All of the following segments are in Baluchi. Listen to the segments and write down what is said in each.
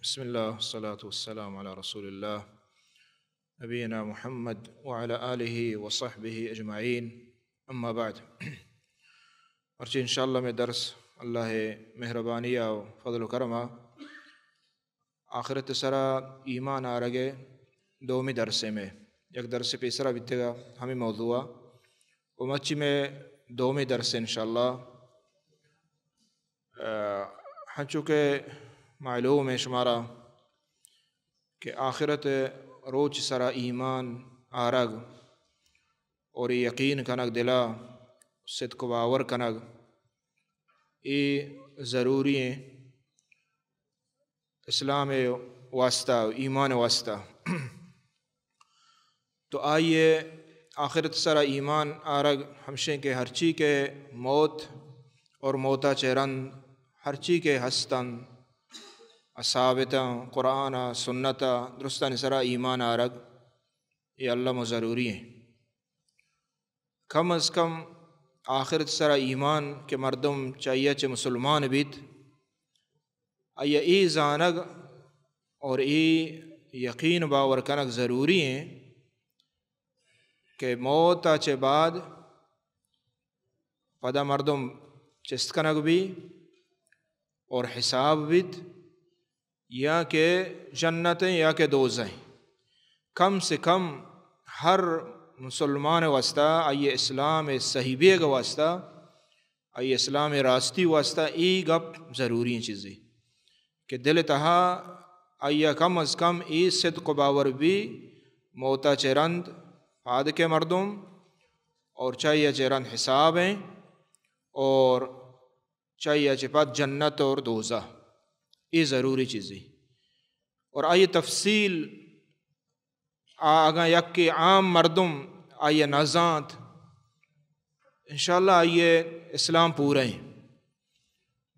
بسم اللہ، والصلاة والسلام علی رسول اللہ، نبینا محمد وعلی آلہ وصحبہ اجمعین، اما بعد۔ مرچی انشاءاللہ مئے درس اللہ مہربانی و فضل و کرم آخرت سرا ایمان آرگ ء دومی درس ء مئے۔ یک درس پیسرا بیتگا ہمیں موضوع ء، و مرچی مئے دومی درس انشاءاللہ۔ ء، ہنچو کہ معلوم ہے شمارا کہ آخرت روچ سرا ایمان آرگ اور یقین کنگ دلا، صدق و باور کنگ، اے ضروری ہیں اسلام واسطہ، ایمان واسطہ۔ تو آئیے آخرت سرا ایمان آرگ ہمشیں کہ ہرچی کہ موت اور موتا چہ رند ہرچی کہ ہستن، ثابتاں، قرآن ء سنت ء درستانی سرا ایمان آرگ، اے الم و ضروری ہیں۔ کم از کم آخرت سرا ایمان کہ مردم چہ آئی ء چہ مسلمان بیت، آئی ء اے زانگ اور اے یقین باور کنگ ضروری ہیں کہ موت ء چہ بعد پدا مردم چست کنگ بی اور حساب بیت، یا کہ جنت ہیں یا کہ دوزہ ہیں۔ کم سے کم ہر مسلمان واسطہ، آئی اسلام صحیح بیگ واسطہ، آئی اسلام راستی واسطہ اے گپ ضروری ہیں چیزی کہ دل تہا آئی کم از کم اے صدق و باور بی، موتا چہ رند پاد کے مردم اور چاہیے چہ رند حساب ہیں اور چاہیے چہ پد جنت اور دوزہ، اے ضروری چیزی۔ اور آئی تفصیل آ اگاں یکے عام مردم آئی ء نہ زانت، انشاءاللہ آئی ء اسلام پورہ ایں۔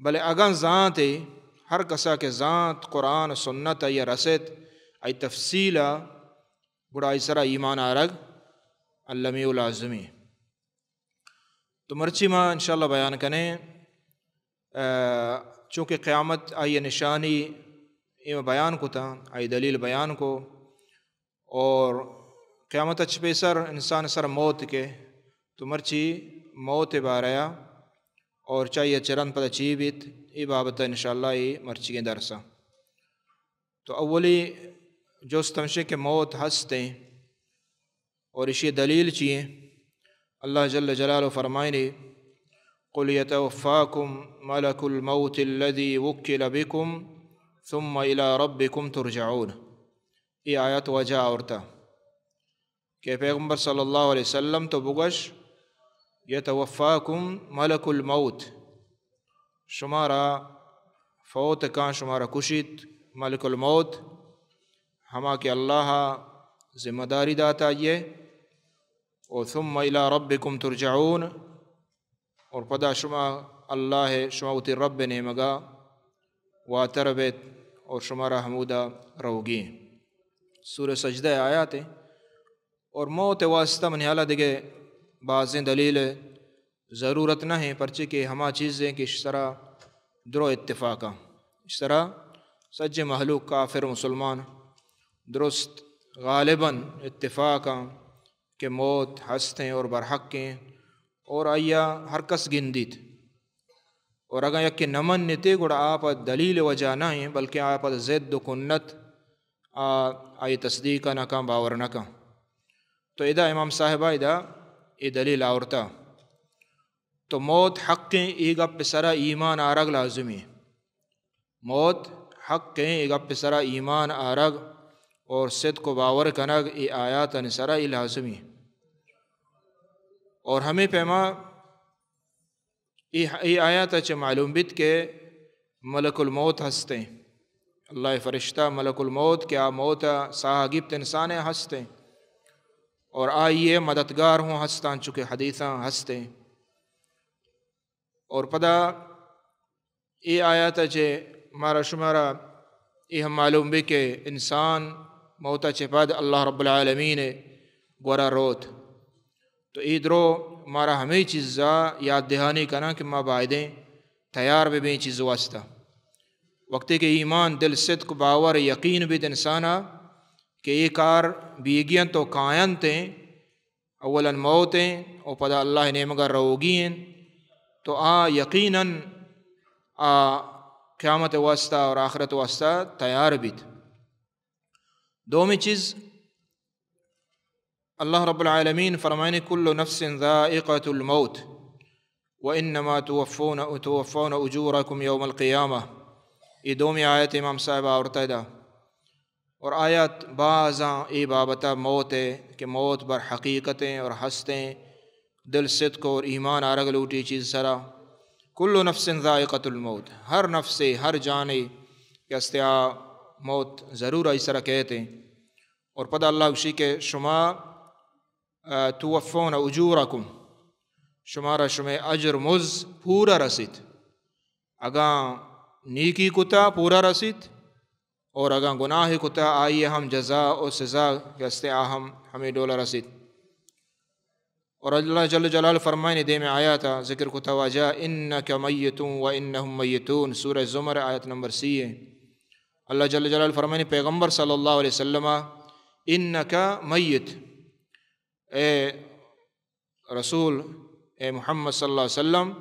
بلے اگاں زانت ء ہر کسا کہ زانت، قرآن و سنت آئی ء رست، آئی تفصیل ء، گڑا آئی سرا ایمان آرگ المی و لازمی۔ تو مرچی ما انشاءاللہ بیان کنیں، ء، چونکہ قیامت آئی نشانی اے بیان کتا، آئی دلیل بیان کو، اور قیامت اچ پیسر انسان سر موت کے، تو مرچی موت باریا اور چاہیے چرن پتہ چی بیت، اے بابت انشاءاللہ اے مرچی کے درسا۔ تو اولی جست ہمشیں کہ موت ہستیں اور اشی دلیل چی ہیں؟ اللہ جل جلالہ فرمائنی، قل یتوفاکم ملک الموت الذی وکل بکم ثم الی ربکم ترجعون۔ اے آیت وجہ آورتا کہ پیغمبر صلی اللہ علیہ وسلم تو بگش، یتوفاکم ملک الموت، شمارا فوت کان، شمارا کشیت ملک الموت، ہما کہ اللہ ذمہ داری داتا یہ، و ثم الی ربکم ترجعون، اور پدا شما اللہ، شما وتی رب نیمگا واتر بیت اور شمارا ہمودا روگی۔ سورہ سجدہ آیات ہیں۔ اور موت واسطہ منی حالا دگہ بازیں دلیل ضرورت نہ ہیں، پرچے کہ ہما چیز ہیں کہ اشترا درو اتفاق ہیں۔ اشترا سجے مخلوق کافر مسلمان درست غالباً اتفاق ہیں کہ موت ہست ہیں اور برحق ہیں اور آیا ہر کس گندیت۔ اور اگاں یکے نہ منتے گڑا آ پہ دلیل وجہ نہ ہیں، بلکہ آ پہ ضد و کنت، آ، آئی تصدیق نہ کن، باور نہ کن۔ تو ادا امام صاحبہ ادا اے دلیل آورتا۔ تو موت حق ہیں، اے گپ سرا ایمان آرگ لازمی۔ موت حق ہیں، اے گپ سرا ایمان آرگ اور صدق و باور کنگ اے آیاتانی سرا اے لازمی۔ اور ہمیں پیما اے، اے آیات چہ معلوم بیت کہ ملک الموت ہستیں۔ اللہ فرشتہ ملک الموت کہ آ موت ساہ گپت انسان ہستیں اور آئی مددگار ہوں ہستاں، چونکہ حدیثاں ہستیں۔ اور پدا اے آیات چہ مارا شمارا اے ہم معلوم بی کہ انسان موت چہ پد اللہ رب العالمین گورا روت۔ تو اے درو مارا ہمے چیزا یاد دہانی کناں کہ ما بایدیں تیار بہ بیں چیز واسطہ۔ وقتی کہ ایمان، دل صدق، باور، یقین بیت انسانا کہ اے کار بیگی انت و کاینت ایں، اولاً موت ایں و پدا اللہ نیمگا روگی ایں، تو آ یقیناً آ قیامت واسطہ اور آخرت واسطہ تیار بیت۔ دومی چیز، اللہ رب العالمین فرمائنی، کل نفس ذائقة الموت وانما توفون، توفون اجورکم یوم القیامہ۔ یہ دومی آیت امام صاحب آورتا دا۔ اور آیات بازاں اے بابتا موت ہے کہ موت بر حقیقتیں اور ہستیں، دل صدق اور ایمان آرگ لوٹی چیز سرا۔ کل نفس ذائقة الموت، ہر نفسے، ہر جانے کہ ہستے آ موت ضرور آئی سرا کہتے۔ اور پدا اللہ گوشی کہ شما، آ، توفون اجورکم، شمارا شمے اجر مز پورا رسیت۔ اگاں نیکی کتا پورا رسیت، اور اگاں گناہ کتا آئی ہم جزا و سزا کہ ہستے آ ہم ہمیں ڈولا رسیت۔ اور اللہ جل جلال فرمائنی دیم آیاتا ذکر کتا واجہ، انک میت و انہم میتون، سورہ زمر آیت نمبر سی ہے۔ اللہ جل جلال فرمائنی پیغمبر صلی اللہ علیہ وسلم، انک میت، اے رسول، اے محمد صلی اللہ علیہ وسلم،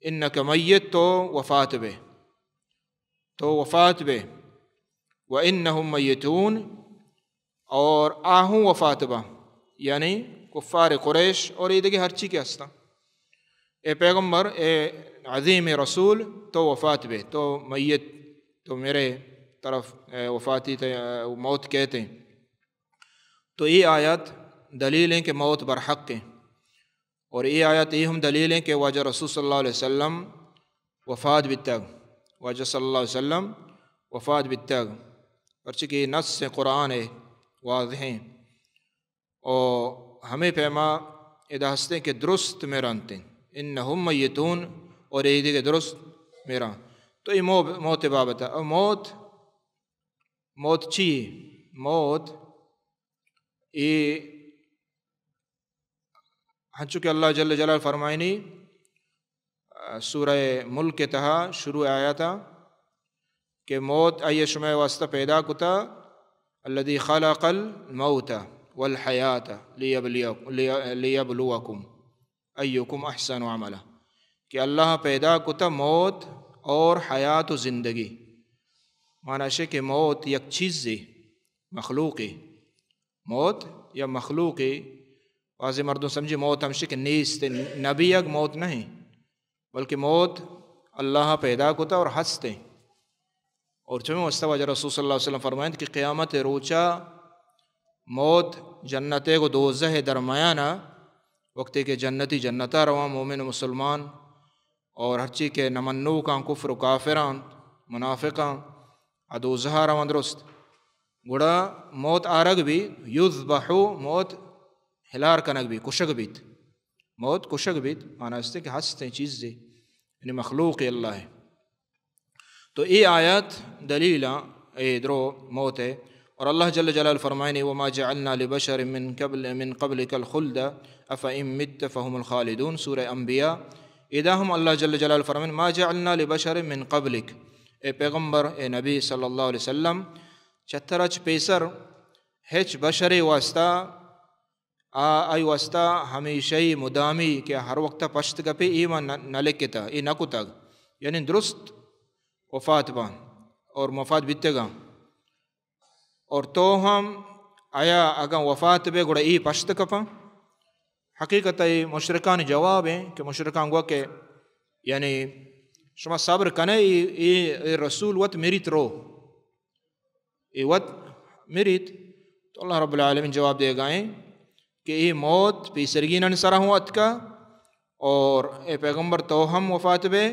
انک میت، تو وفات بے، تو وفات بے، و انہم میتون، اور آہوں وفات با، یعنی کفار قریش اور یہ دیگه ہرچی کے ہستا۔ اے پیغمبر، اے عظیم رسول، تو وفات بے، تو میت، تو میرے طرف، اے، وفاتی تے، اے، موت کہتے ہیں۔ تو یہ آیات دلیل ہیں کہ موت برحق ہیں۔ اور یہ آیات یہ ہم دلیل ہیں کہ واجہ رسول صلی اللہ علیہ وسلم وفات بیتگ، واجہ صلی اللہ علیہ وسلم وفات بیتگ، پرچہ کہ یہ نص قرآن ہے، واضح ہیں۔ اور ہمیں پیما ادا ہستیں کہ درست مرنت، انہم میتون، اور یہ دیگه درست مرن۔ تو یہ مو-، موت بابت ہے۔ اور موت، موت چی؟ موت اے ہنچو کہ اللہ جل جلال فرمائنی، آ، سورہ ملک تہا شروع آیاتا کہ موت آئی شمئے واسطہ پیدا کتا، الذی خلق الموت والحیات لیبلیک-، لی-، لیبلوکم ایکم احسن عملا، کہ اللہ پیدا کتا موت اور حیات و زندگی۔ معنی شے کہ موت یک چیزے، مخلوقے، موت یا مخلوقے۔ بعض مردم سمجھی موت ہمشی کہ نیست، نبی یک موت نہیں، بلکہ موت اللہ پیدا کتا اور ہستے۔ اور چمی واسطہ واجہ رسول صلی اللہ علیہ وسلم فرمائند کہ قیامت روچا موت جنت و دوزہ درمیانا، وقتی کہ جنتی جنتا رواں، مومن و مسلمان، اور ہرچی کہ نمنوکاں، کفر و کافراں، منافقاں، آ دوزہا رواں درست۔ گڑا موت آرگ بی، یذبح، موت ہلار کنگ بی، کشگ بیت۔ موت کشگ بیت، معنی است کہ ہستیں چیزے، یعنی مخلوق اللہ ہے۔ تو اے آیات دلیل اے درو موت ہے۔ اور اللہ جل جلال فرمائنی، وما جعلنا لبشر من قبل، من قبلک الخلد افان مت فهم الخالدون، سورہ انبیاء۔ ادا ہم اللہ جل جلال فرمائنی، ما جعلنا لبشر من قبلک، اے پیغمبر، اے نبی صلی اللہ علیہ وسلم، چترا چ پیسر ہچ بشرے واسطہ، آ، آئی واسطہ ہمیشہی مدامی کہ ہر وقت پشت کپے، اے ما نہ، نہ لکھتا، اے نہ کتگ۔ یعنی درست وفات باں اور وفات بیتگاں۔ اور تو ہم آیا اگاں وفات بے گڑا اے پشت کپاں؟ حقیقت اے مشرکانی جواب ہیں کہ مشرکان گوا کہ یعنی شما صبر کنے، اے، اے، اے رسول وت مریت رو، اے وت مریت۔ تو اللہ رب العالمین جواب دے گائیں کہ اے موت پیسرگینانی سرا ہوں اتکا، اور اے پیغمبر تو ہم وفات بے،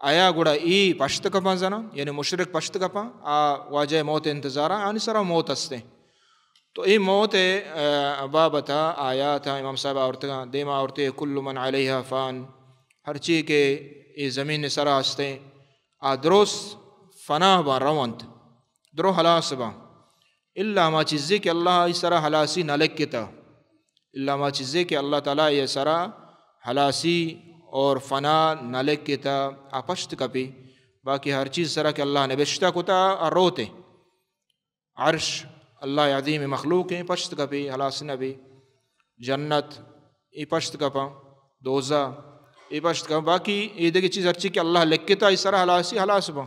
آیا گڑا اے پشت کپاں زنا، یعنی مشرک پشت کپاں، آ واجہ موت انتظارا، آنی سرا موت ہستیں۔ تو اے موت، آ، بابتا آیات امام صاحب آورتگاں، دیما آورتے، کل من علیہا فان، ہرچی کہ اے زمین سرا ہستیں، آ درست فنا باں، رونت، درو ہلاس باں۔ الا ہما چیزے کہ اللہ ای سرا ہلاسی نہ لکھتا، الا ہما چیزے کہ اللہ تعالی ای سرا ہلاسی اور فنا نہ لکھتا، آ پشت کپی۔ باقی ہر چیز سرا کہ اللہ نبشتہ کتا، آ روتے۔ عرش اللہ عظیم مخلوق ہیں، پشت کپی، ہلاس نبی۔ جنت، ای پشت کپاں۔ دوزہ، ای پشت کپاں۔ باقی ای دگہ چیز ہرچی کہ اللہ لکھتا، ای سرا ہلاسی، ہلاس باں،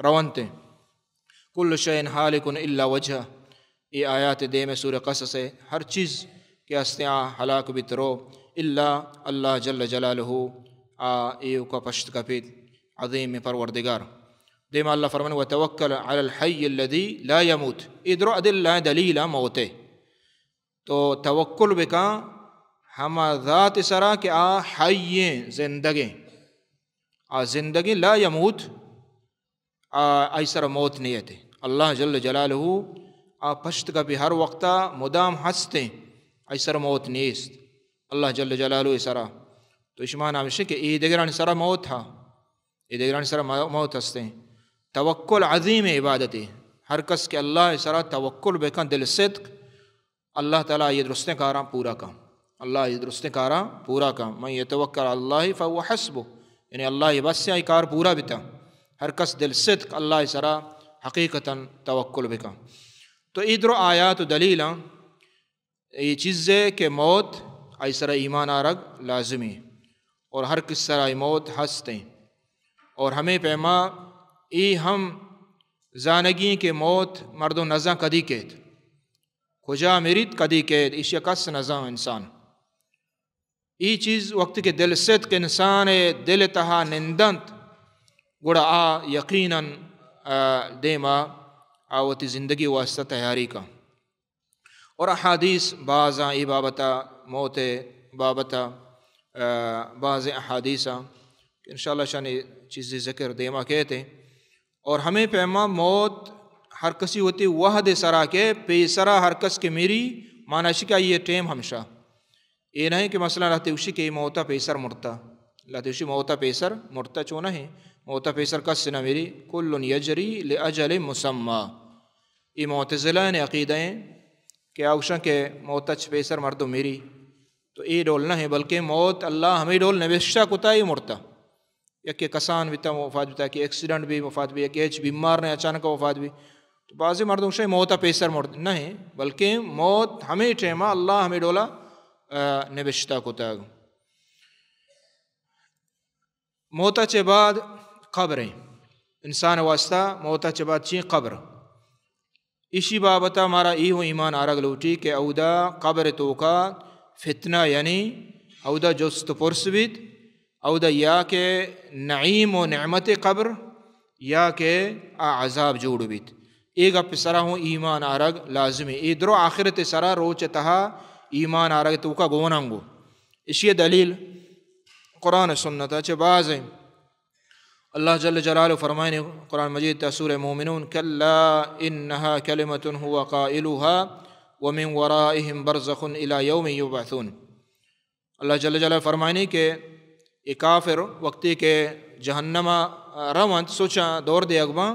رونتے۔ کل شیء ہالک الا وجہہ۔ اے آیات دیم سورہ قصص ہے۔ ہر چیز کہ ہستیں آ ہلاک بیت رو، الا اللہ جل جلالہ، آ ایوکا پشت کپیت، عظیم پروردگار۔ دیما اللہ فرمانے، وتوکل علی الحی الذی لا یموت۔ اے درو ادلہ دلیل موت ہے۔ تو توکل بکاں ہما ذات سرا کہ آ حی، زندگیں۔ آ زندگیں، لا یموت، آ، آئی سرا موت نیت۔ اللہ جل جلالہ آ پشت کپی، ہر وقتا مدام ہستیں، آئی سرا موت نیست۔ اللہ جل جلالہ سرا۔ تو اشی معنی ہمیش کہ اے دگرانی سرا موت ہا، اے دگرانی سرا مو-، موت ہستیں۔ توکل عظیم عبادتے۔ ہر کس کہ اللہ سرا توکل بکن دل صدق، اللہ تعالی آئی درستیں کاراں پورا کن۔ اللہ آئی درستیں کاراں پورا کن۔ من یتوکل علی اللہ فهو حسبہ۔ یعنی اللہ بس آئی کار پورا بتا۔ ہر کس دل صدق اللہ سرا حقیقتاً توکل بکن۔ تو ای درو آیات و دلیلاں، ای چیزے کہ موت آئی سرا ایمان آرگ لازمی۔ اور ہر کس سرا ای موت ہستیں۔ اور ہمیں پیما ای ہم زانگی کہ موت مردم نزاں کدی کیت۔ کجا مریت، کدی کیت، ایشی کس نزان انسان۔ ای چیز وقتی کہ دل صدق انسان دل تہا نندنت، گڑا آ یقیناً، آ، دیما آ وتی زندگی واسطہ تیاری کا۔ اور احادیث بازاں ای بابتا، موت بابتا، آ، باز احادیثاں کہ انشاءاللہ شانی چیزی ذکر دیما کیتے۔ اور ہمیں پیما موت ہر کسی وتی وہد سرا کہ پیسرا ہر کس کہ میری، مانا شی کہ آئی ٹیم ہمشا۔ اے نہیں کہ مثلاً لہتے گوشی کہ اے موتا پیسر مرتا۔ لہتے گوشی موتا پیسر مرتا، چو نہیں۔ موتا پیسر کس نہ میری، کل یجری لاجل مسمی۔ اے معتزلہ نے عقیدہ ہیں کہ آوشن کہ موتا چہ پیسر مردم میری۔ تو اے ڈول نہ ہے، بلکہ موت اللہ ہمیں ڈول نوشتہ کتا، اے مرتا۔ یکے کسان بیتا وفات بیتا، کہ ایکسیڈنٹ بی وفات بی، یکے ہچ بیمار نے اچانک وفات بی۔ تو بعضی مردم شے موتا پیسر مرد نہ ہے، بلکہ موت ہمیں ٹیما اللہ ہمیں ڈولا، آ، نبشتہ کتا۔ موتا چہ بعد قبر ہے۔ انسان واسطہ موتا چہ بعد چی؟ قبر۔ ایشی بابتا مارا ای ہوں ایمان آرگ لوٹی کہ اودا قبر توکا فتنہ، یعنی اودا جست و پرس بیت، اودا یا کہ نعیم و نعمت قبر، یا کہ آ عذاب جوڑ بیت۔ اے گپ سرا ہوں ایمان آرگ لازمی۔ اے درو آخرت سرا روچ تہا ایمان آرگ توکا گوننگو۔ ایشی دلیل قرآن و سنت چہ بازیں۔ اللہ جل جلالہ فرمائنے قرآن مجید تا سورہ مومنون، کلا انها کلمة هو قائلها ومن ورائهم برزخ الى یوم یبعثون۔ اللہ جل جلالہ فرمائنے کہ اے کافر وقتی کہ جہنم رونت، سوچاں دور دے اگباں،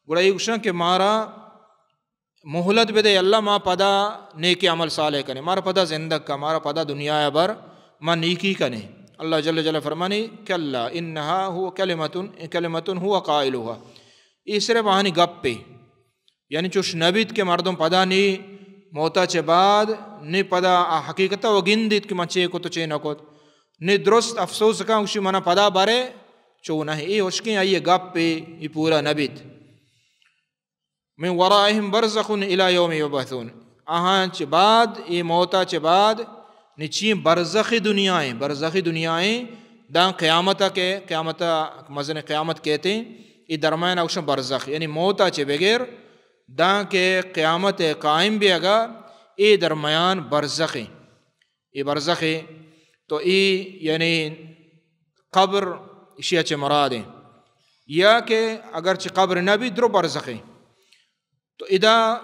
گڑا یہ گوشاں کہ مارا مہلت بدے اللہ، ما پدا نیکی عمل صالح کنیں، مارا پدا زندگ کا، مارا پدا دنیا بر، ما نیکی کنیں۔ اللہ جل جلالہ فرمانی، کلا انها هو کلمة، کلمة هو قائلها۔ یہ صرف آنی گپ پہ، یعنی چوش نبیت کہ مردم پدا نی موتا چہ بعد، نی پدا آ حقیقتا و گندیت کہ من چے کت و چے نکت، نی درست افسوس کن گوشی منا پدا برے، چو نہ، اے ہشکیں آئی گپ پہ، یہ پورا نبیت۔ من ورائهم برزخ الی یوم یبعثون۔ آہاں چہ بعد، اے موتا چہ بعد، نی چین برزخ دنیا ہیں، برزخ دنیا ہیں، داں قیامت کہ، قیامت، مزن قیامت کہتے ہیں، اے درمیان اوشن برزخ، یعنی موتا چہ بغیر، داں کہ قیامت قائم بیگا، اے درمیان برزخ ہیں۔ اے برزخ ہے، تو اے یعنی قبر اشیا چہ مراد ہیں۔ یا کہ اگرچہ قبر نہ بیت، درو برزخ ہیں۔ تو ادا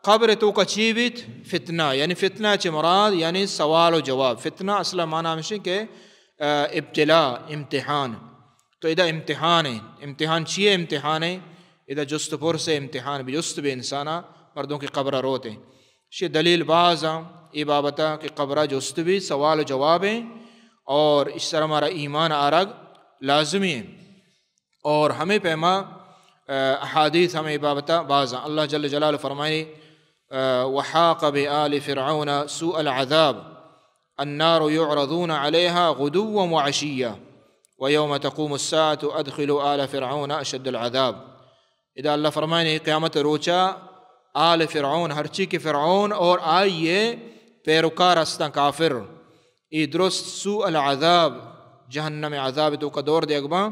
قبر توکا چی بیت؟ فتنہ، یعنی فتنہ چہ مراد یعنی سوال و جواب۔ فتنہ اصلا معنی ہمشی کہ، آ، ابتلا، امتحان۔ تو ادا امتحان ہیں۔ امتحان چی ہے؟ امتحان ہیں، ادا جست و پرس ہے، امتحان بی، جست بی انسانا، مردم کی قبر روت ہیں۔ شی دلیل باز ہیں اے بابتا کہ قبرا جست بی، سوال و جواب ہیں، اور اس طرح ہمارا ایمان آرگ لازمی ہیں۔ اور ہمے پیما، آ، احادیث ہمے بابتا بازاں۔ اللہ جل جلالہ فرمائنی، آ، وحاق بآل فرعون سوء العذاب النار يعرضون عليها غدوا وعشيا ويوم تقوم الساعة أدخلوا آل فرعون أشد العذاب۔ ادا اللہ فرمائنی قیامت روچا آل فرعون، ہرچی کہ فرعون اور آئیے پیروکار ہستاں کافر، اے درست سوء العذاب، جہنم عذاب توکا دور دیگ باں۔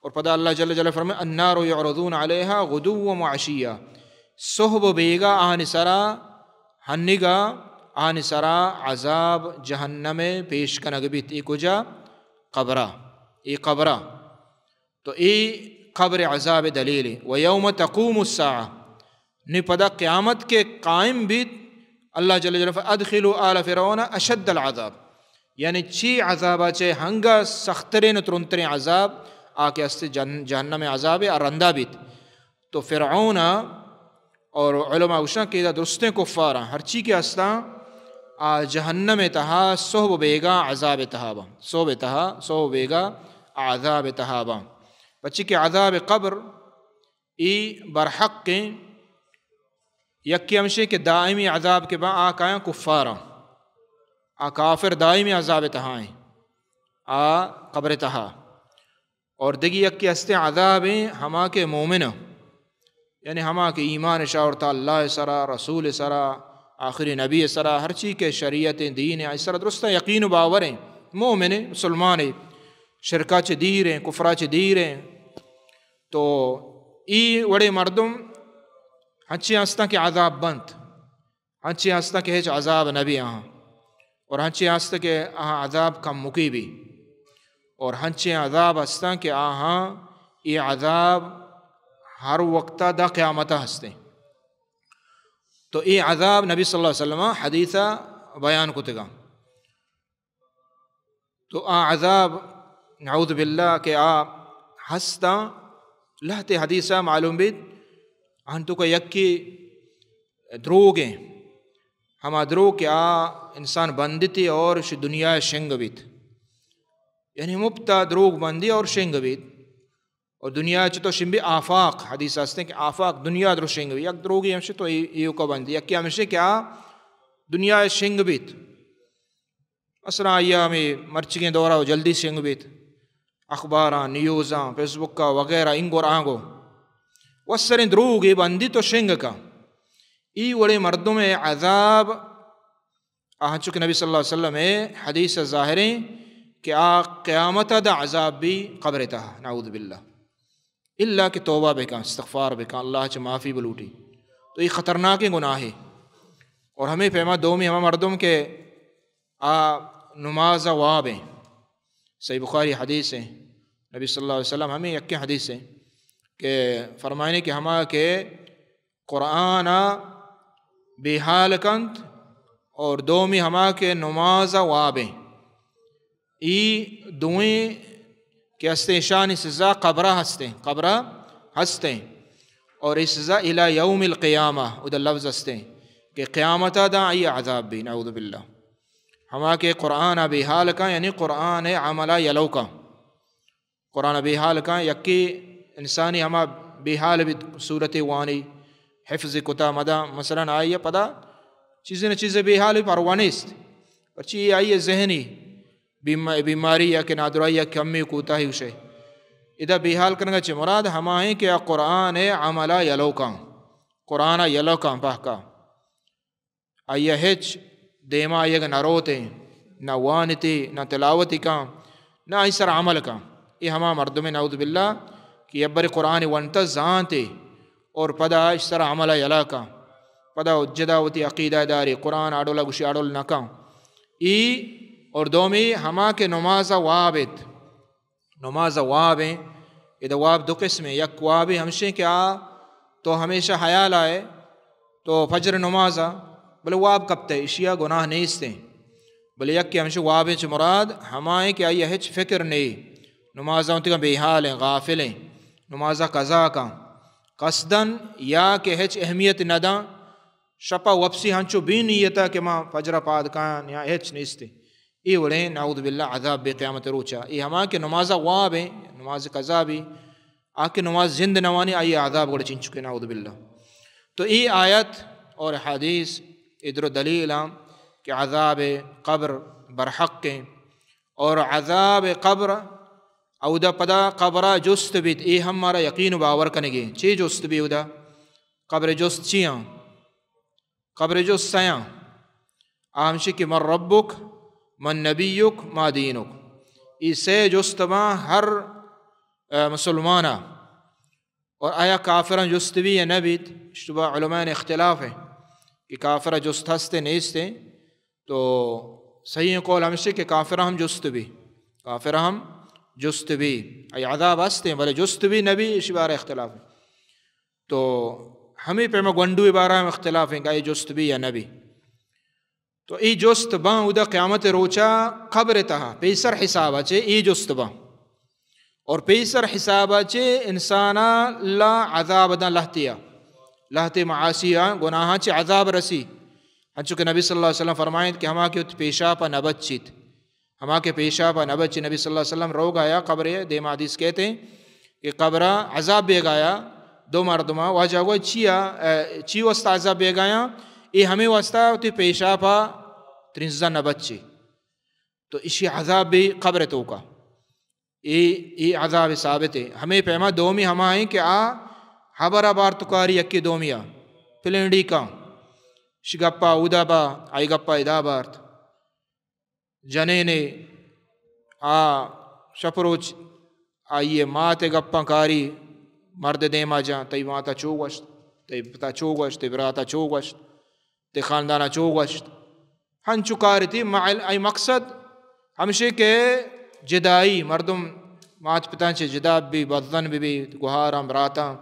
اور پدا اللہ جل جلالہ فرمائے، النار يعرضون عليها غدوا وعشيا، صحب و بیگا آنی سرا، ہنگا آنی سرا عذاب جہنم پیش کنگ بیت۔ اے کجا؟ قبرا۔ اے قبرا۔ تو اے قبر عذاب دلیل۔ و یوم تقوم الساعہ، نی پدا قیامت کہ قائم بیت، اللہ جل جلالہ فرمائے، ادخلوا آل فرعون اشد العذاب، یعنی چی عذابا چہ ہنگا سخترین و ترندترین عذاب آ کہ است جن-، جہنم عذاب آ رندا بیت۔ تو فرعون اور علماء گوشاں کہ ادا درستیں کفاراں، ہرچی کہ استاں آ جہنم تہا صحب بیگا عذاب تہا باں، صحب تہا، صحب بیگا عذاب تہا باں۔ پچی کہ عذاب قبر ای برحق ایں، یکی ہمشی کہ دائمی عذاب کہ باں آ کایاں کفاراں، آ کافر دائمی عذاب تہا ایں، آ قبر تہا۔ اور دگی یکی ہستیں عذاب ایں ہما کہ مومن، یعنی ہما کہ ایمان شاورتا اللہ سرا، رسول سرا، آخری نبی سرا، ہرچی کہ شریعت دین آئی سرا درستاں یقین و باور ایں، مومن ایں، مسلمان ایں، شرکا چہ دیر ایں، کفرا چہ دیر ایں۔ تو ای وڑے مردم ہنچی ہستاں کہ عذاب بنت، ہنچیں ہستاں کہ ہچ عذاب نہ بی آہاں، اور ہنچیں ہستاں کہ آہاں عذاب کمکے بی، اور ہنچیں عذاب ہستاں کہ آہاں اے عذاب ہر وقتا دا قیامتا ہستیں۔ تو اے عذاب نبی صلی اللہ علیہ وسلم حدیثا بیان کتگا۔ تو آ عذاب، نعوذ باللہ، کہ آ ہستاں، لہتے حدیثا معلوم بیت، آہن توکا یکی دروگ ایں، ہما دروگ کہ آ انسان بندتی اور شی دنیا شنگ بیت، یعنی مپتا دروگ بندی اور شنگ بیت۔ اور دنیا چہ تو شنگ بی آفاق، حدیث ہستیں کہ آفاق، دنیا درو شنگ بی۔ یک دروگی ہمشی تو ای-، ایوکا بندی، یکی ہمشی کہ آ دنیا شنگ بیت۔ مثلاً آئی ہمے مرچگیں دورا و جلدی شنگ بیت، اخباراں، نیوزاں، فیس بکا وغیرہ انگر آنگو۔ و سریں دروگی بندی تو شنگ کا۔ ای وڑے مردم عذاب آ، ہنچو کہ نبی صلی اللہ علیہ وسلم ءِ حدیث ءَ ظاہر ایں کہ آ قیامت ءَ داں عذاب بی قبر ءِ تہا، نعوذ باللہ، الا کہ توبہ بکن، استغفار بکن، اللہ چہ معافی بلوٹی، تو اے خطرناکیں گناہے۔ اور ہمے پیما دومی ہما مردم کہ آ نماز ءَ واب ایں، صحیح بخاری حدیث ایں، نبی صلی اللہ علیہ وسلم ہمے یکیں حدیث ایں کہ فرمائنے کہ ہما کہ قرآن ءَ بے حال کنت اور دومی ہما کہ نماز ءَ واب ایں۔ ای دوئیں کہ ہستیں، اشانی سزا قبر ءَ ہستیں، قبر ءَ ہستیں۔ اور ای سزا الی یوم القیامہ، ادا لفظ ہستیں کہ قیامت ءَ داں آئی عذاب بی، نعوذ باللہ۔ ہما کہ قرآن ءَ بے حال کن، یعنی قرآن ءِ عمل ءَ یلو کن۔ قرآن ءَ بے حال کن، یکے انسانی ہما بے حال بیت، سورتے وانی، حفظ کتا مداں، مثلاً آئی ءَ پدا چیزے نہ چیزے بے حال، پرواہ نیست، پرچی آئی ءِ ذہنی بیم-، بیماری یا کہ نادراہی یا کمی کوتاہی گوشے۔ ادا بے حال کنگ ءَ چہ مراد ہما ایں کہ آ قرآن ءِ عمل ءَ یلو کن، قرآن ءَ یلو کن پہکا۔ آئی ءَ ہچ دیما آئی ءَ نہ روتیں، نہ وانتی، نہ تلاوتی کن، نہ آئی سر عمل کن۔ اے ہما مردمے، نعوذ باللہ، کہ یبرے قرآن ونت، زانتے اور پدا آئی سر عمل ءَ یلہ کن، پدا حجت ءَ وتی عقیدہ داری، قرآن آڈول ءَ گوشی آڈول نہ کن۔ ای اور دومی ہما کہ نماز ءَ واب ایت، نماز ءَ واب ایں۔ ادا واب دو قسم ایں۔ یک وابے ہمشیں کہ آ تو ہمیشہ حیال ءَ ئے، تو فجر نماز ءَ، بلے واب کپتئے، اشی ءَ گناہ نیست ایں۔ بلے یکے ہمشیں واب ایں چہ مراد ہما ایں کہ آئی ءَ ہچ فکر نیں، نماز ءَ وتیگاں بے حال ایں، غافل ایں، نماز ءَ قضا کن قصداً، یا کہ ہچ اہمیت نہ داں، شپ ءَ وپسی ہنچو بے نیت ءَ کہ ما فجر ءَ پاد کایاں یا ہچ نیست ایں۔ اے وڑیں، نعوذ باللہ، عذاب بی قیامت ءِ روچ ءَ۔ اے ہما کہ نماز ءَ واب ایں، نماز قضا بی، آ کہ نماز زند نوانی، آئی عذاب گڑا چنچکے، نعوذ باللہ۔ تو ای آیت اور حدیث ادرو دلیل ہم کہ عذاب قبر برحق ہیں، اور عذاب قبر اودا پدا قبرا جست بیت، اے ہم مارا یقین و باور کنگے۔ چی جست بی اودا؟ قبر جست چی ہاں؟ قبر جست سیاں۔ آ ہمشی کہ من ربک، من نبیک، ما دینک۔ ای سے جست باں ہر، اے، مسلمانا۔ اور آیا کافراں جست بی یا نہ بیت؟ اشتبا علماء اختلاف ہے کہ کافرہ جست ہستے نیستے۔ تو صحیح قول ہمشی کہ کافرہ ہم جست بی، کافرہ ہم جست بی، آئی عذاب ہستیں، بلے جست بی نبی، اشی بارہ اختلاف ہے۔ تو ہمیں پیما گونڈوی بارہ ہم اختلاف ہیں کہ آئی جست بی یا نبی۔ تو ای جست باں اودا قیامت روچا قبر تہا پیسر حسابا چے ای جست باں۔ اور پیسر حسابا چے انسانا لا عذاب داں لہتیا، لہتے معاصیاں گناہاں چے عذاب رسی۔ ہنچو کہ نبی صلی اللہ علیہ وسلم فرمائیت کہ ہما کہ وت پیشاپا نہ بچیت، ہما کہ پیشاپا نہ بچی، نبی صلی اللہ علیہ وسلم روگ آیا قبر دیما حدیث کہتے ہیں کہ قبرا عذاب بیگایا دو مردما، واجہ گو چیا، اے، چی واسطہ عذاب بیگایا؟ اے ہمیں واسطہ وتی پیشاپا ترنزا نہ بچی۔ تو اشی عذاب بی قبر توکا۔ اے، اے عذاب ثابت ہے۔ ہمیں پیما دومی ہما ہیں کہ آ حبر بارت کاری یکی دومیا، پلینڈی کا، شی گپا اودا با، آئی گپا ادا بارت۔ جنینے آ شپ روچ آئی مات گپاں کاری، مرد دیما جاں، تئی ماتا چو گوشت، تئی پتا چو گوشت، تئی براتا چو گوشت، تئی خاندانا چو گوشت۔ ہنچو کارتی مع-، ای مقصد ہمشی کہ جدائی، مردم مات پتاں چہ جدا بی، بدظن بی بی، گوہاراں، براتاں،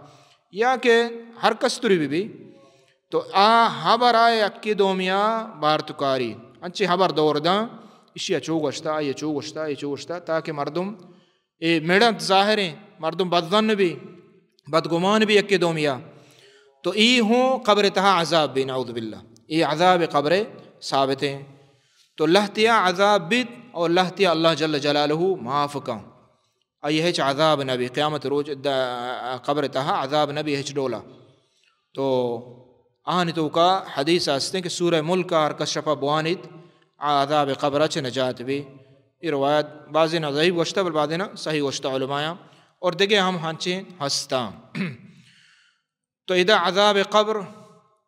یا کہ ہر کستری بی بی، تو آ ہبر آ یکی دومیا بارت کاری، انچی ہبر دور داں، اشیا چو گوشتا، آئی چو گوشتا، آئی چو گوشتا، تاکہ مردم اے مڑنت ظاہریں، مردم بدظن بی، بدگمان بی یکے دومیا۔ تو ای ہوں قبر تہا عذاب بی، نعوذ باللہ۔ اے عذاب قبر ثابت ہیں۔ تو لہتیا عذاب بیت اور لہتیا اللہ جل جلالہ معاف کن۔ آئی ہچ عذاب نہ بی، قیامت روچ دا-، قبر تہا عذاب نہ بی ہچ ڈولا۔ تو آہانی توکا حدیث ہستیں کہ سورہ ملک ہر کس شپا بوانیت، آ عذاب قبر چہ نجات بی۔ اے روایت بعضینا ضعیف گوشتہ، بل بعضینا صحیح گوشتہ علمایاں، اور دگہ ہم ہنچیں ہستاں۔ تو ادا عذاب قبر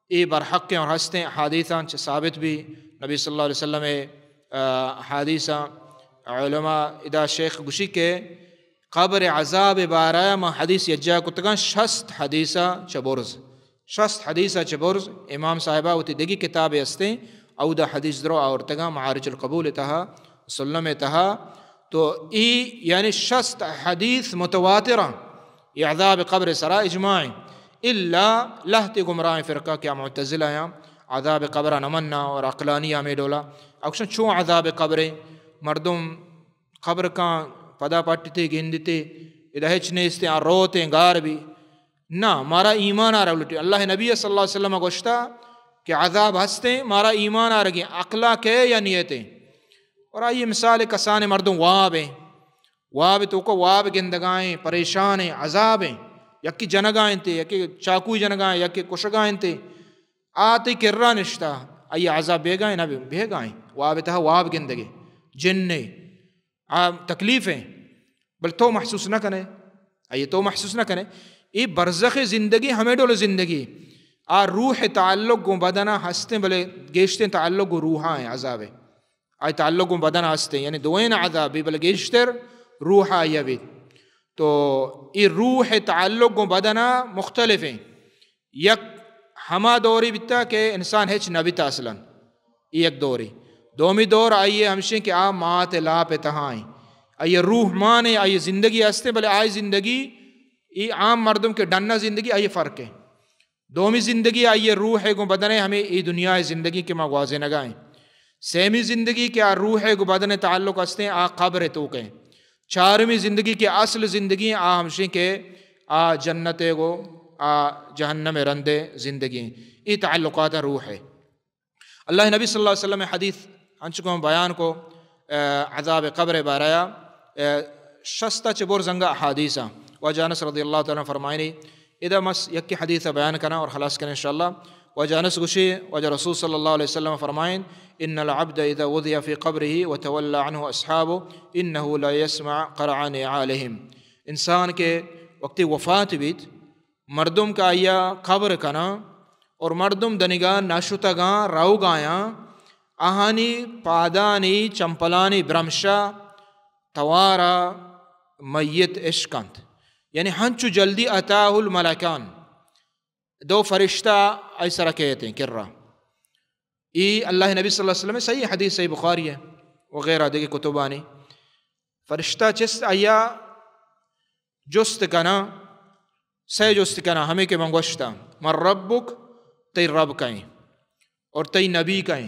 اے برحق اور ہستیں، احادیثاں چہ ثابت بی، نبی صلی اللہ علیہ وسلم اے، آ، احادیثاں، علماء ادا شیخ گوشی کہ قبر عذاب بارہ ما حدیث یجا کتگاں، شست حدیثا چہ برز۔ شست حدیثا چہ برز امام صاحبا وتی دگی کتابے ہستیں، اودا حدیث درو آورتگاں، معارج القبول تہا، سلم تہا۔ تو ای یعنی شست حدیث متواتراں، ای عذاب قبر سرا اجماع ہیں۔ الا لہتے گمراہیں فرقہ کہ معتزلہ یاں، عذاب قبر نہ مننا اور عقلانی ہمیں ڈولا۔ اکشن چون عذاب قبر، مردم قبر کاں پدا پٹتے گندتے، ادا ہچ نیستیں، آ روتیں گار بی۔ نہ، مارا ایمان آرگ لوٹی۔ اللہ نبی صلی اللہ علیہ وسلم گوشتا کہ عذاب ہستیں، مارا ایمان آرگیں، عقلا کئے یا نیتیں۔ اور آئی مثال کسان مردم واب ہیں، واب توکا واب گندگائیں، پریشان ہیں، عذاب ہیں، یکی جنگائیں تے، یکی چاکوی جنگائیں، یکی کشگائیں تے، آ تئی کرا نشتا، آئی عذاب بیگائیں نہ بی-، بیگائیں، واب تہا واب گندگے، جن نے، آ تکلیف ہیں، بل تو محسوس نہ کنے، آئی تو محسوس نہ کنے۔ اے برزخ زندگی ہمیں ڈول زندگی، آ روح تعلق گوں بدنا ہستیں، بلے گیشتیں تعلق گوں روحا ہیں، عذاب ہے۔ آئی تعلق گوں بدن ہستیں، یعنی دوئین عذاب بی، بلے گیشتر روح آئی بیت۔ تو اے روح تعلق گوں بدن مختلف ہیں۔ یک ہما دوری بیتا کہ انسان ہچ نہ بیتا اصلاً، اے یک دوری۔ دومی دور آئی ہمشیں کہ آ مات لاپ تہائیں، آئی روح مانے، آئی زندگی ہستیں، بلے آئی زندگی اے عام مردم کے ڈنا زندگی آئی فرق ہے۔ دومی زندگی آئی روح گوں بدن، ہمیں اے دنیا زندگی کہ ما گوازینگا ہیں۔ سیمی زندگی کہ آ روح گوں بدن تعلق ہستیں، آ قبر توکیں۔ چارمی زندگی کہ اصل زندگی آ ہمشیں کہ آ جنت گوں آ جہنم رندے زندگی ہیں۔ اے تعلقات روح ہے۔ اللہ نبی صلی اللہ علیہ وسلم حدیث انچکوں بیان کو، اے، عذاب قبر بارہ، اے، شست چہ برز انگا احادیث ہیں۔ واجہ انس رضی اللہ تعالی عنہ فرمائنی، ادا مس یکی حدیث بیان کنا اور خلاص کنا انشاءاللہ۔ واجہ انس گوشی، واجہ رسول صلی اللہ علیہ وسلم فرمائن، ان العبد اذا وضع في قبره وتولى عنه اصحابه انه لا يسمع قرع نعالهم۔ انسان کے وقتی وفات بیت، مردم کہ آیا قبر کنا اور مردم دنگا نشتگاں روگایاں، آہانی پادانی چمپلانی برمشا توارا میت اشکنت۔ یعنی ہنچو جلدی اتاه الملکان، دو فرشتہ آئی سرا کیتیں کرا۔ ای اللہ نبی صلی اللہ علیہ وسلم صحیح حدیث، صحیح بخاری ہے وغیرہ دیگہ کتبانی۔ فرشتہ چست آیا جست کنا، سہ جست کنا، ہمیں کہ من گوشتا، من ربک، تئی رب کہیں اور تئی نبی کہیں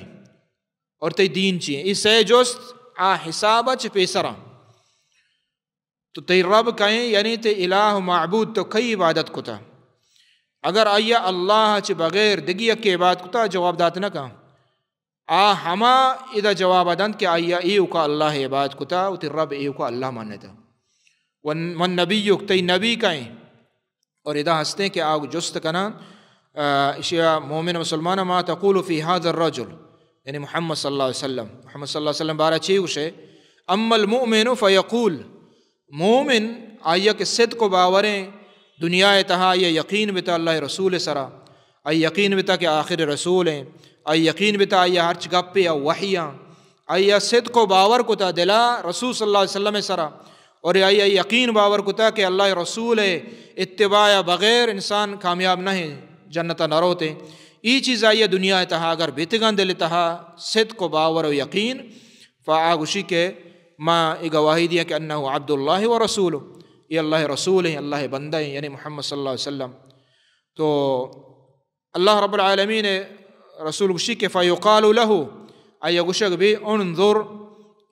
اور تئی دین چی ہیں؟ ای سہ جست آ حساب چ پیسرا۔ تو تئی رب کہیں، یعنی تئی الہ و معبود تو کئی عبادت کتا؟ اگر آیا اللہ چ بغیر دگی یک عبادت کتا، جواب دات نہ کن۔ آ ہما ادا جواب دنت کہ آیا ایوکا اللہ عبادت کتا و تئی رب ایوکا اللہ منتا۔ و من نبیک، تئی نبی کہیں؟ اور ادا ہستیں کہ آ جست کناں، آ، اشیا مومن مسلمان، ما تقول في هذا الرجل، یعنی محمد صلی اللہ علیہ وسلم، محمد صلی اللہ علیہ وسلم بارہ چی گوشے؟ اما المؤمن فیقول، مومن آیا کہ صدق و باوریں، دنیا تہا آیا یقین بتا اللہ رسول سرا، آیا یقین بتا کہ آخر رسول ہیں، آیا یقین بتا آیا ہرچ گپے آ وحیاں، آیا صدق و باور کتا دلا رسول صلی اللہ علیہ وسلم سرا، اور آیا یقین باور کتا کہ اللہ رسول ہے، اتباع بغیر انسان کامیاب نہیں، جنت نہ روتے۔ ای چیز آیا دنیا تہا اگر بیتگاں دل تہا صدق و باور و یقین، فآ گوشی کہ ما ای گواہی دیا کہ انه عبد الله ورسوله، یہ اللہ رسول ہیں، اللہ بندہ ہیں، یعنی محمد صلی اللہ علیہ وسلم۔ تو اللہ رب العالمین رسول گوشی کہ فیقال له، آیا گوشگ بی، انظر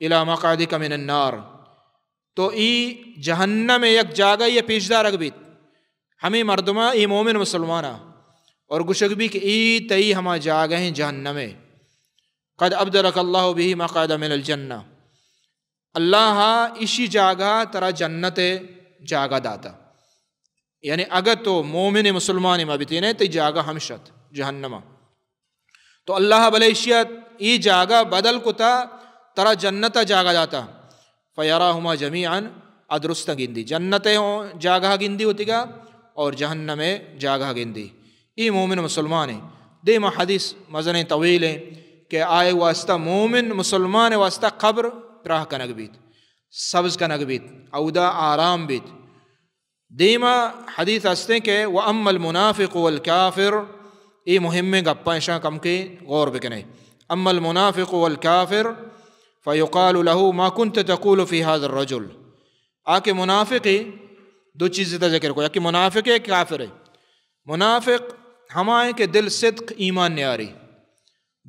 الى مقعدك من النار، تو ای جہنم یک جاگہ یہ پیش دارگ بیت، ہمیں مردمہ ای مومن مسلمانہ، اور گوشگ بی کہ ای تئی ہما جاگہ ہیں جہنم۔ قد ابدلك الله به مقعدا من الجنة، اللہ اشی جاگہ ترا جنت جاگہ داتا۔ یعنی اگہ تو مومن مسلمان ما بتینے، تئی جاگہ ہمشت جہنم۔ تو اللہ بلے اشیا ای جاگہ بدل کتا، ترا جنت جاگہ داتا۔ فیراهما جمیعا، آ درست گندی، جنت ہوں جاگہ گندی ہوتیگا اور جہنم جاگہ گندی۔ ای مومن مسلمان ہیں۔ دیما حدیث مزنیں طویل ہیں کہ آئے واسطہ، مومن مسلمان واسطہ قبر پراہ کنگ بیت، سبز کنگ بیت، اودا آرام بیت۔ دیما حدیث ہستیں کہ واما المنافق والکافر، ای مہمیں گپاں، اشاں کم کے غور بکنے۔ اما المنافق والکافر فیقال له ما كنت تقول في هذا الرجل۔ آ کہ منافق ہے، دو چیز تا ذکر کو، یا کہ منافق ہے، کافر ہے۔ منافق ہما ہے کہ دل صدق ایمان نیاری۔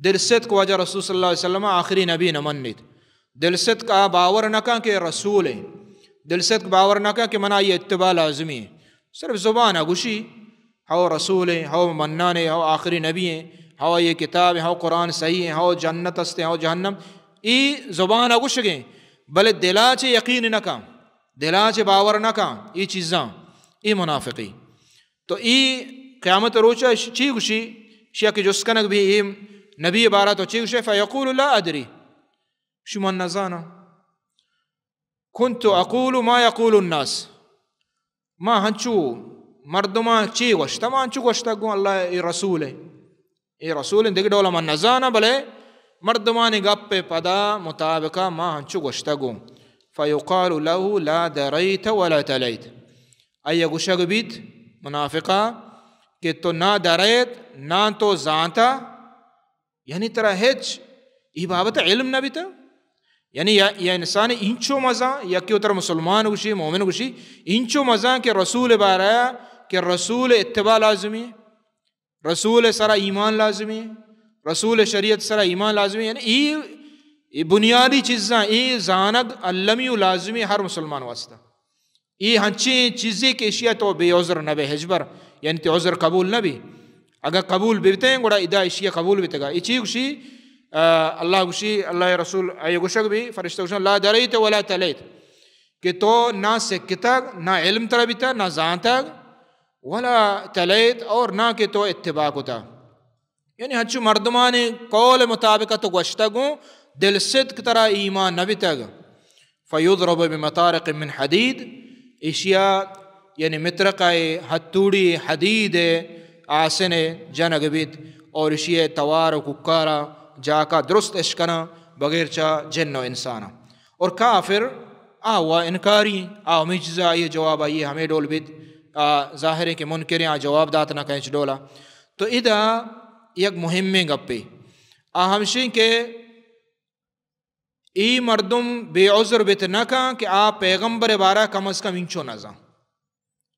دل صدق واجہ رسول صلی اللہ علیہ وسلم آخری نبی نہ منیت۔ دل صدق آ باور نہ کن کہ رسول ہیں۔ دل صدق باور نہ کن کہ منا یہ اتباع لازمی ہے۔ صرف زبان گوشی، ہو رسول ہیں، ہو منان ہیں، ہو آخری نبی ہیں، ہو یہ کتاب ہیں، ہو قرآن صحیح ہیں، ہو جنت است ہیں، ہو جہنم۔ ای زبان گوشگیں، بلے دلا چے یقین نہ کن، دلا چے باور نہ کن، ای چیزاں، ای منافقی۔ تو ای قیامت روچا چی گوشی؟ شیا کہ جست کنگ بی ای نبی بارا تو چی گوشے؟ فیقول لا ادری، شی من نزاناں۔ كنت اقول ما يقول الناس، ما ہنچو مردماں چی گوشتا، ما ہنچو گوشتا گوں اللہ اے رسول ہے، اے رسول ہیں، دگہ ڈولا من نزاناں، بلے مردمانی گپ پدا مطابقا ما ہنچو گوشتا گوں۔ فیقال له لا دریت ولا تلیت، آیا گوشگ بیت منافقا کہ تو نہ دریت، نہ تو زانتا، یعنی ترا ہچ ای بابت علم نہ بیتا۔ یعنی یا، یا انسان اینچو مزاں، یا کہ ترا مسلمان گوشی، مومن گوشی، اینچو مزاں کہ رسول بارہ، کہ رسول اتباع لازمی، رسول سرا ایمان لازمی، رسول شریعت سرا ایمان لازمی۔ یعنی ای، ای بنیادی چیزاں، ای زانگ المی و لازمی ہر مسلمان واسطہ۔ ای ہنچیں چیزے کہ اشیا تو بے عذر نہ بے ہچبر، یعنی تی عذر قبول نہ بی۔ اگر قبول بیتیں گڑا ادا اشیا قبول بیتگا۔ ای چی گوشی؟ آ، اللہ گوشی، اللہ رسول، اے گوشگ بی، فرشتہ گوشن، لا دریت ولا تلیت۔ کہ تو نہ سکتگ، نہ علم ترا بیتگ، نہ زانتگ، ولا تلیت، اور نہ کہ تو اتباع کتگ۔ یعنی ہنچو مردمانی قول مطابق تو گوشتگ اوں، دل صدق ترا ایمان نہ بیتگ۔ فیضرب بمطارق من حدید، ایشیا یعنی مطرقہ ہتوڑی حدید آسن جنگ بیت، اور ایشی توار و ککارا جاکا درست اشکناں بغیر چا جن و انسانا۔ اور کافر آ و انکاری، آ ہمیں چیزا آئیے جواب آئیے ہمیں ڈول بیت، آ ظاہر ہے کہ منکریں آ جواب دات نہ کہیں ڈولا۔ تو ادا یک مہمیں گپے آ ہمشیں کہ ای مردم بے عذر بیت نہ کن کہ آ پیغمبر بارہ کم از کم انچو نزان۔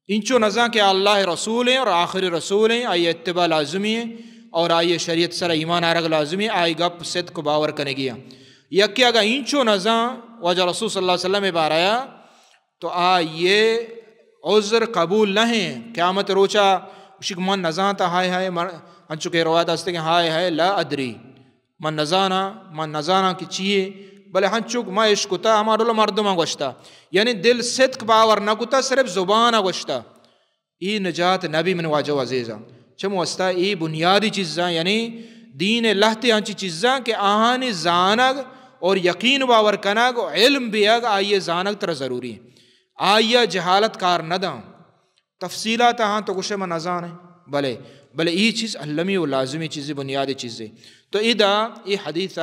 انچو نزان کہ آ اللہ رسول ہیں اور آخری رسول ہیں، آئی اتباع لازمی ہے اور آئی شریعت سر ایمان آرگ لازمی ہے، آئی گپ صدق و باور کنگی ہے۔ یکی اگا انچو نزان واجہ رسول صلی اللہ علیہ وسلم بارہ، تو آئی عذر قبول نہیں۔ قیامت روچا اشی کہ من نزان تا ہائے ہائے، من، انچو کہ روایت ہستے کہ ہائے ہائے لا ادری، من نزاناں، من نزاناں کہ چیے، بلے ہنچوک ما اشکتا ہما ڈول مردماں گوشتا، یعنی دل صدق باور نہ کتا، صرف زبان گوشتا۔ ای نجات نبی من واجہ و عزیزاں۔ چم واسطہ ای بنیادی چیزاں، یعنی دین لہتے ہنچی چیزاں کہ آہانی زانگ اور یقین باور کنگ و علم بیگ آئیے زانگ ترا ضروری ہیں۔ آئیے جہالت کار نہ داں۔ تفصیلات ہاں تو گوشے من نزانیں، بلے، بلے ای چیز المی و لازمی چیزے، بنیادی چیزے۔ تو ادا ای حدیث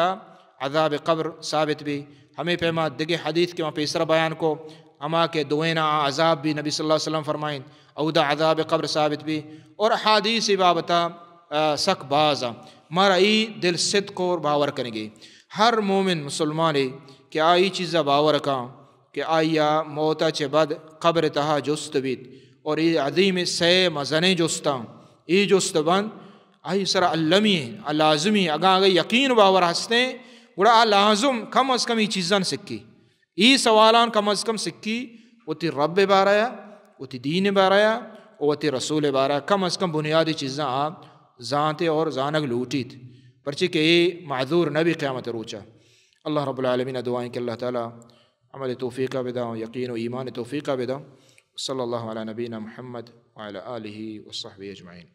عذاب قبر ثابت بی۔ ہمیں پیما دگہ حدیث کہ ما پیسر بیان کو، ہما کہ دوینا عذاب بی نبی صلی اللہ علیہ وسلم فرمائیں، اودا عذاب قبر ثابت بی۔ اور احادیث بابتا، آ، سک باز آ۔ مارا ای دل صدق اور باور کنگے۔ ہر مومن مسلمانے کہ آئی چیزا باور کاں، کہ آئی ء موت ء چہ بعد قبر ء تہا جست بیت، اور اے عظیم سئے مزنیں جستاں، اے جست بند آئی سرا المی، لازمی، اگاں اگہ یقین و باور ہستیں، گڑا آ لازم کم از کم اے چیزاں سکی، اے سوالان کم از کم سکی، وتی رب ء بارہ ء، وتی دین ء بارہ ء، و وتی رسول ء بارہ ء کم از کم بنیادی چیزاں آ زانتے اور زانگ لوٹیت، پرچے کہ اے معذور نہ بی قیامت روچا۔ اللہ رب العالمین ء دعائیں کہ اللہ تعالی عمل توفیقہ بداں، یقین و ایمان توفیقہ بداں۔ صلی اللہ علی نبینا محمد وعلی آلہ وصحبہ اجمعین۔